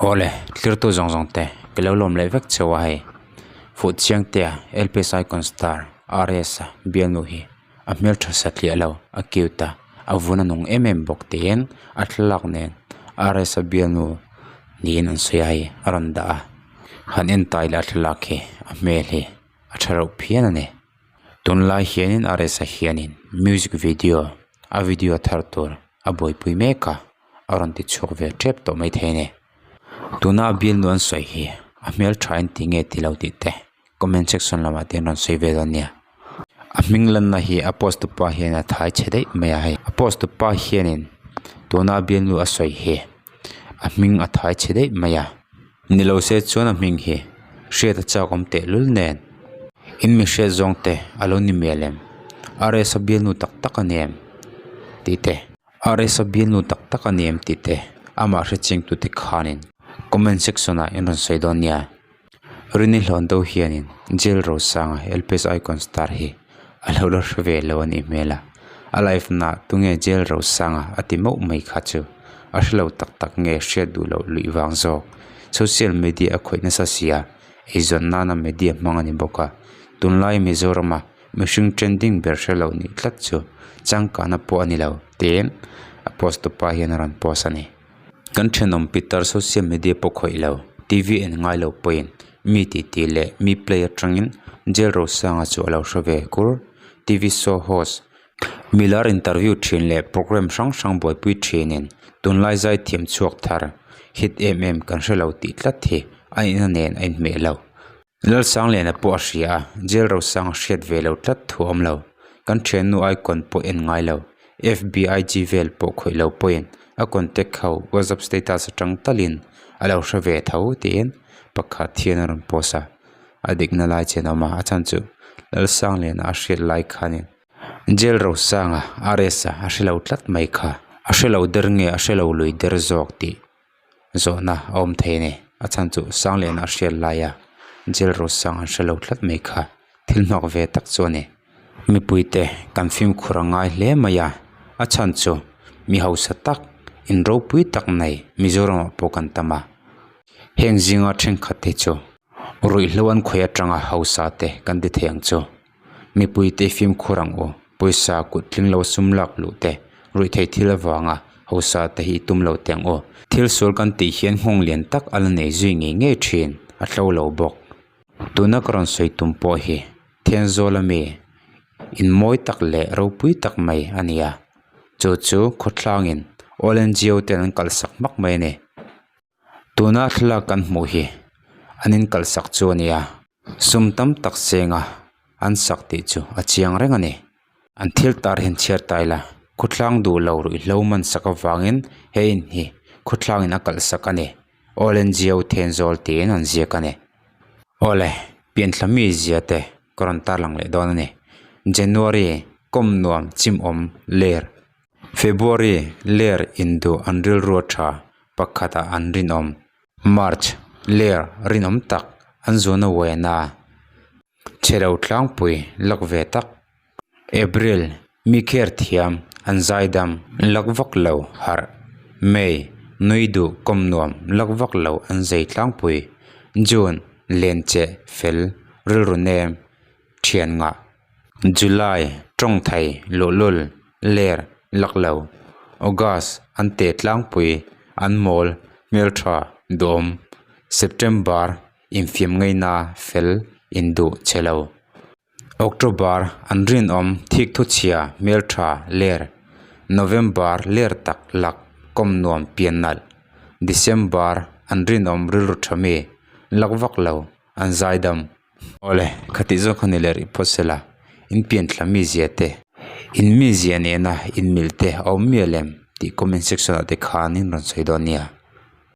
Awle, tlirtu zawng zawng te ka lo lawm leh vek cheu a hei. Fuh chiang tea LPS Icon Star RS a bialnu hi a hmeltha satliah lo, a cute a, a vun a nung em em bawk tiin a thlalak nen RS a bialnu niin an sawi a hei a rawn dah a. Han en ta ila a thlalak hi a hmel hi a tha reuh phian a ni. Tunlai hianin RS a hianin music video a video thar tur a buaipui mek a. a rawn ti chhuak ve tep tawh maithei a ni tuna a bialnu an sawi hi a hmeltha in ti nge ti lo tih te comment section lamah te an rawn sawi ve dawn nia a hming lanna hi a post tu pa hian a thai chhe daih mai a hei a post tu pa hianin tuna a bialnu a sawi hi a hming a thai chhe daih mai a ni lo se chuan a hming hi hriat a chak awm teh lul nen in mi hriat zawng te a lo ni mial em RS a bialnu tak tak a ni em tih te. RS a bialnu tak tak a ni em tih te amah hre ching tute khanin comment section ah in rawn sawi dawn nia. Rini hlawn deuh hianin Jail Rosanga LPS Icon Star hi a lo la hre ve lo a nih hmel a, a live naah tunge Jail Rosanga a ti mauh mai kha chu a hre lo tak tak nge hriat duh loh luih vang zawk. Social media a khawih nasa sia eizawn nana media hmang a ni bawk a, tunlai Mizorama Mihring trending ber hre lo nih tlat chu changkahna pawh a ni lo tiin a post tupa hian a rawn post a ni. Kan thenawm pitar social media pawh khawih lo T_V en ngai lo pawhin mi titi leh mi play atangin Jail Rosanga chu a lo hre ve kur. T_V show host milar interview thin leh programme hrang hrang buaipui thinin tunlai zaithiam chhuak thar hit em em kan hre lo tih tlat hi a inna nen a inhmeh lo. Lalsangliana pawh a hria a, jail rosang a hriat ve lo tlat thu a awm lo. Kan thiannu icon pawh en ngai lo, FBIG vel pawh khawih lo pawhin a contact ho WhatsApp status atang talin a lo hre ve tho tiin pakhat hian a rawn post a, a dikna lai chian a awm a, a chhan chu Lalsangliana a hriat lai khanin jail rosanga RS-a a hre lo tlat mai kha, a hre lo der nge a hre lo lui der zawk tih. Zawhna a awm thei a ni. A chhan chu Sangliana a hriat laia jail rosang an hre lo tlat mai kha thil hnawk ve tak chu a ni. Mipuite kan fimkhur a ngai hle mai a, a chhan chu mi hausa tak in ropui tak nei Mizoramah pawh kan tam a. Heng zinga thenkhat te chu ruihhlo an khawih atanga hausa te kan ti thei ang chu. Mipuite fimkhur ang u, pawisa kut tling lo sum lak luh te, ruihtheih thil avanga hausa te hi i tum lo teh ang u. Thil sual kan tih hian nghawng lian tak a la nei zui ngei ngei thin, a tlo lo bawk. Tuna ka rawn sawi tum pawh hi Thenzawl ami in mawi tak leh ropui tak mai a ni a, chu chu khawthlangin All NGO ten an kalhsak hmak mai a ni. Tuna thlalak kan hmuh hi an in kalhsak chu a ni a, sum tam tak senga an sak tih chu a chiang reng a ni. An thil tar hian chhiar ta ila khawthlang duh lo ruihhlo man sak avangin he in hi khawthlangin a kalhsak a ni. All NGO Thenzawl tiin an ziak a ni. Awle, pianthla mi zia te ka rawn tarlang leh dawn a ni. January, kawm nuam chimawm ler. February, ler induh an rilru a tha. Pakhatah an rinawm. March, Ler rinawm tak an zuan a uain a, chhe lo tlangpui lak ve tak. April, Mi kher thiam an zaidam lak vak lo harh. May, Nui duh kawm nuam lak vak lo an zei tlangpui. June, Len cheh fel rilru nem thian ngah. July, Tawngthei, Luhlul, Ler, Laklo, August, an te tlangpui, an mawl, hmeltha, duhawm, September, infiam ngaina, fel, induh, chhe lo, October, an rinawm, thik thuchhia, hmeltha, ler, November, ler tak, lak, kawm nuam, pian nalh, December, an rinawm, rilru tha mi, lak vak lo, an zaidam. Awle, khatih zawk kha ni leh rih phawt sela, in pianthla mizia te, in mizia nena in mil te a awm mial em tih comment section ah te khan in rawn sawi dawn nia.